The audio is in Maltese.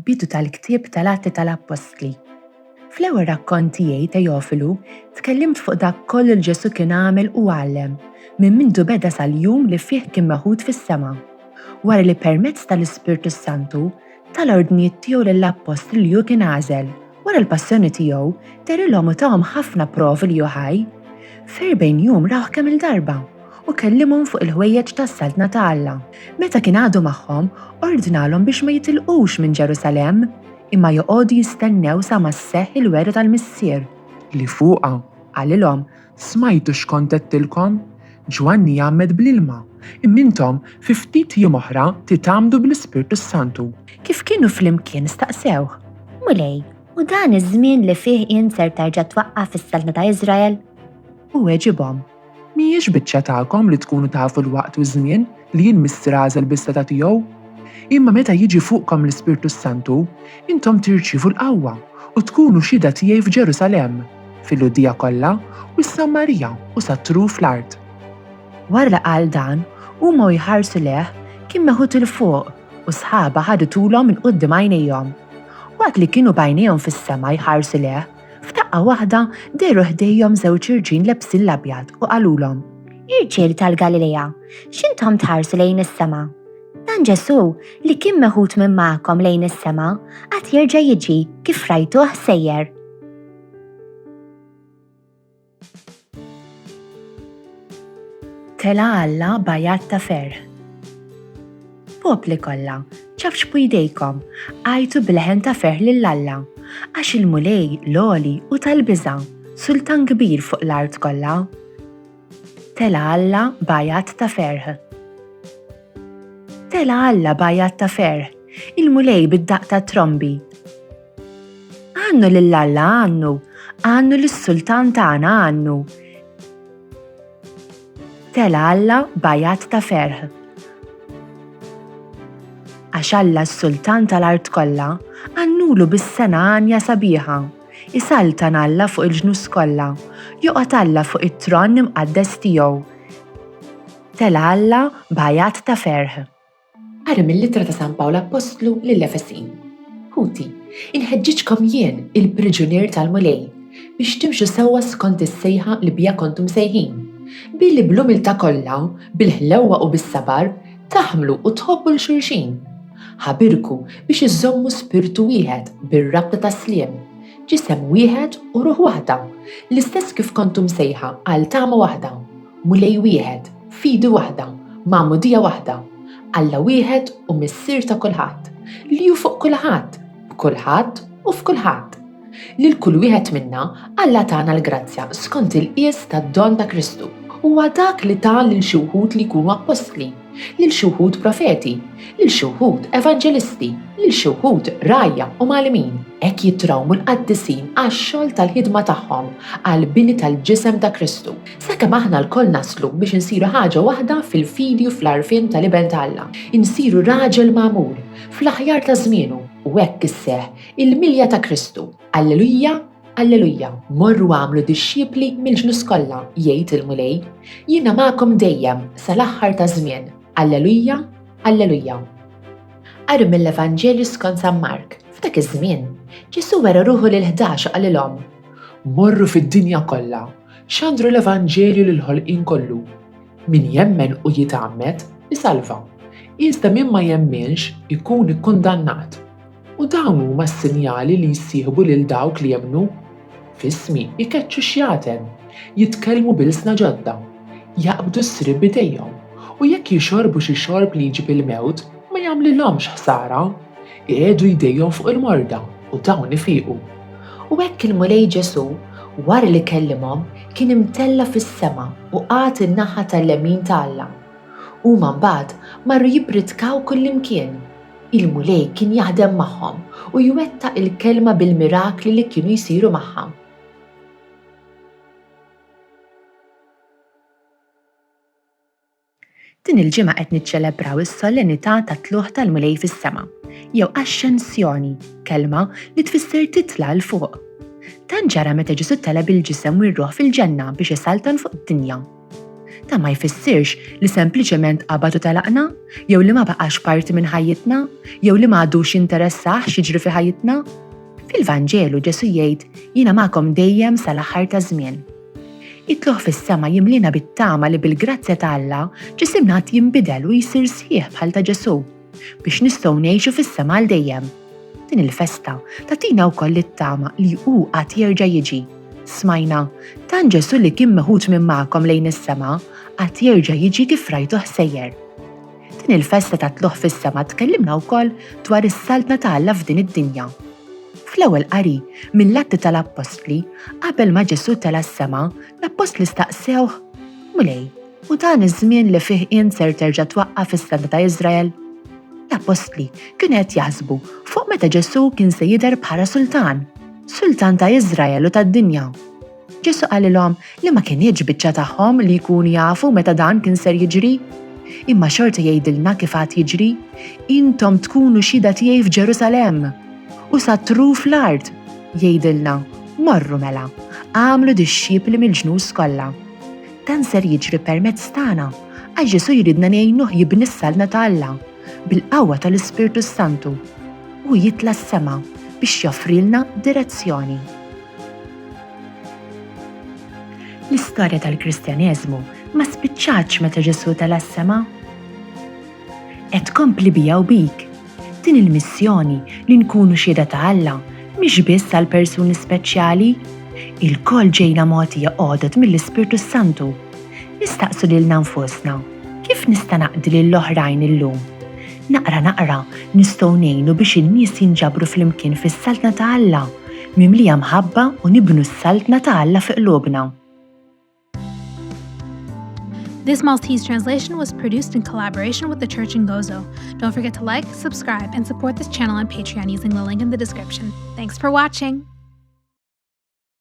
Bidu tal-ktieb tal-Atti tal-Appostli. Fl-ewwel rakkont tiegħi, Teofilu, tkellimt fuq dak kollu li Ġesù kien għamel u għallem, minn mindu beda sal-jum li fih kien meħud fis-sema, wara li permezz tal-Ispirtu s-Santu ta l-ordnijiet tiegħu lill-appostli li hu kien għażel. Wara l-passjoni tiegħu, dehrilhom u tahom ħafna provi li hu ħaj. F'erbgħin jum rawh kemm-il darba u kellimhom fuq il-ħwejjeġ tas-Saltna ta' Alla. Meta kien għadu magħhom, ordnalhom biex ma jitilqux minn Ġerusalemm, imma joqogħdu jistennew sa ma sseħħ il-wegħda tal-Missier. Li fuqha, qalilhom, Smajtu x'kont għedtilkom? Ġwanni jgħammed bl-ilma, imma intom fi ftit jiem oħra titgħammdu bl-Ispirtu s-Santu. Kif kienu flimkien staqsewh. Mulej, hu dan iż-żmien li fih int ser terġa' twaqqaf is-saltna ta' Iżrael? Hu weġibhom. Mhijiex biċċa tagħkom li tkunu tafu l-waqt u ż-żmien li l-Missier għażel bis-setgħa tiegħu. Imma meta jiġi fuqkom l-Ispirtu s-Santu, intom tirċievu l-qawwa u tkunu xhieda tiegħi f'Ġerusalemm, fil-Lhudija kollha u s-Samarija u sa truf l-art. Wara li qal dan, huma u jħarsu lejh, kien meħud 'il fuq u sħaba ħaditulhom minn quddiem għajnejhom. Waqt li kienu b'għajnejhom fis-sema jħarsu lejh, f'daqqa waħda dehru ħdejhom żewġ irġiel lebsin l-abjad u qalulhom. Irġiel tal-Galilea, x'intom tħarsu lejn is-sema? Dan Ġesù, li kien meħud minn magħkom lejn is-sema, għad jerġa' jiġi kif rajtuh sejjer. Tela' Alla b'għajat ta' ferħ. Popli kollha, ċafċpu jdejkom, għajtu b'leħen ta' ferħ lil Alla, għax il-Mulej, l-Għoli, hu tal-biża', sultan kbir fuq l-art kollha. Tela' Alla b'għajat ta' ferħ. Tela' Alla b'għajat ta' ferħ, il-Mulej bid-daqq tat-trombi. Għannu lil Alla għannu, għannu lis-sultan tagħna għannu. Tela' Alla b'għajat ta' ferħ. Għax Alla s-sultan tal-art kollha, għannulu bis-sena għanja sabiħa. Isaltan Alla fuq il-ġnus kollha, joqgħod Alla fuq it-tron imqaddes tiegħu. Tela' Alla b'għajat ta' ferħ. Qari mill-Ittra ta' San Pawl Appostlu lill-Efesin. Ħuti, inħeġġiġkom jien, il-priġunier tal-Mulej, biex timxu sewwa skont is-sejħa li biha kontu msejħin, billi bl-umiltà kollha, bil-ħlewwa u bis-sabar, taħmlu u tħobbu 'l xulxin. Ħabirku biex iżżommu spirtu wieħed bir-rabta tas-sliem, ġisem wieħed u ruħ waħda, l-istess kif kontu msejħa għal tama waħda, Mulej wieħed, fidi waħda, magħmudija waħda, Alla wieħed u Missier ta' kulħadd, li hu fuq kulħadd, b'kulħadd u f'kulħadd. Lil kull wieħed minna Alla tana l-grazzja skont il-qies tad-don ta' Kristu. Huwa dak li ta lil xi wħud li jkunu appostli, lil xi wħud profeti, lil xi wħud evanġelisti, lil xi wħud rgħajja u mgħallmin. Hekk jitrawmu l-qaddisin għax-xogħol tal-ħidma tagħhom għall-bini tal-ġisem ta' Kristu, sakemm aħna lkoll naslu biex insiru ħaġa waħda fil-fidi u fl-għarfien tal-Iben ta' Alla, insiru raġel magħmur, fl-aħjar ta' żmienu, u hekk isseħħ il-milja ta' Kristu. Alleluja! Alleluja! Morru agħmlu dixxipli mill-ġnus kollha, jgħid il-Mulej. Jiena magħkom dejjem, sal-aħħar taż-żmien. Alleluja! Alleluja! Qari mill-Evanġelju skont San Mark. F'dak iż-żmien, Ġesù wera ruħu lill-11 u qalilhom. Morru fid-dinja kollha, xandru l-Evanġelju lill-ħolqien kollu. Min jemmen u jitgħammed, isalva. Iżda min ma jemminx ikun ikkundannat. U dawn huma s-sinjali li jsieħbu lil dawk li jemmnu, F'ismi jkeċċu x-xjaten, jitkellmu b'ilsna ġodda, jaqbdu s-sriep b'idejhom, u jekk jixorbu xi xorb li jġib il-mewt, ma jagħmlilhomx ħsara, iqiegħdu jdejhom fuq il-morda u dawn ifiqu. U hekk il-Mulej Ġesù, wara li kellimhom, kien imtella' fis-sema u qagħad in-naħa tal-lemin ta' Alla. Huma mbagħad marru jippritkaw kullimkien. Il-Mulej kien jaħdem magħhom u jwettaq il-kelma bil-mirakli li kienu jsiru magħha. Din il-ġimgħa qed niċċelebraw is-solennità tat-Tlugħ tal-Mulej fis-sema, jew Axxensjoni, kelma li tfisser titla' 'l fuq. Dan ġara meta Ġesù tela' bil-ġisem u r-ruħ fil-ġenna biex isaltan fuq id-dinja. Dan ma jfissirx li sempliċement qabad u telaqna, jew li ma baqax parti minn ħajjitna, jew li ma għadux jinteressah x'jiġri fi ħajjitna. Fil-Vanġelu Ġesù jgħid jiena magħkom dejjem sal-aħħar taż-żmien. It-tlugħ fis-sema jimliena bit-tama li bil-grazzja ta' Alla ġisimna għad jinbidel u jsir sħiħ bħal ta' Ġesù, biex nistgħu ngħixu fis-sema għal dejjem. Din il-festa tagħtina wkoll it-tama li hu għad jerġa' jiġi. Smajna, dan Ġesù li kien meħud minn magħkom lejn is-sema, għad jerġa' jiġi kif rajtuh sejjer. Din il-festa ta' tlugħ fis-sema tkellimna wkoll dwar is-saltna ta' Alla f'din id-dinja. Fl-ewwel qari, mill-Atti tal-Appostli, qabel ma Ġesù tela' s-sema, l-appostli staqsewh, Mulej, u dan iż-żmien li fih int ser terġa' twaqqaf is-saltna ta' Iżrael? L-appostli kienu qed jaħsbu fuq meta Ġesù kien se jidher bħala sultan, sultan ta' Iżrael u tad-dinja. Ġesù qalilhom li ma kinitx biċċa tagħhom li jkunu jafu meta dan kien ser jiġri. Imma xorta jgħidilna kif għad jiġri, Intom tkunu xhieda tiegħi f'Ġerusalemm u sa truf l-art. Jgħidilna, Morru mela, agħmlu dixxipli mill-ġnus kollha. Dan ser jiġri permezz tagħna, għax Ġesù jridna ngħinuh jibni s-Saltna ta' Alla bil-qawwa tal-Ispirtu s-Santu. Hu jitla' s-sema biex joffrilna direzzjoni. L-istorja tal-Kristjaneżmu ma spiċċatx meta Ġesù tela' s-sema. Qed tkompli bija u bik. Din il-missjoni li nkunu xhieda ta' Alla mhix biss għal persuni speċjali. Ilkoll ġejna mogħtija għodod mill-Ispirtu s-Santu. Nistaqsu lilna nfusna, kif nista' naqdi lill-oħrajn illum? Naqra naqra nistgħu ngħinu biex in-nies jinġabru flimkien fis-Saltna ta' Alla, mimlija mħabba u nibnu s-Saltna ta' Alla fi qlubna. This Maltese translation was produced in collaboration with the Church in Gozo. Don't forget to like, subscribe, and support this channel on Patreon using the link in the description. Thanks for watching!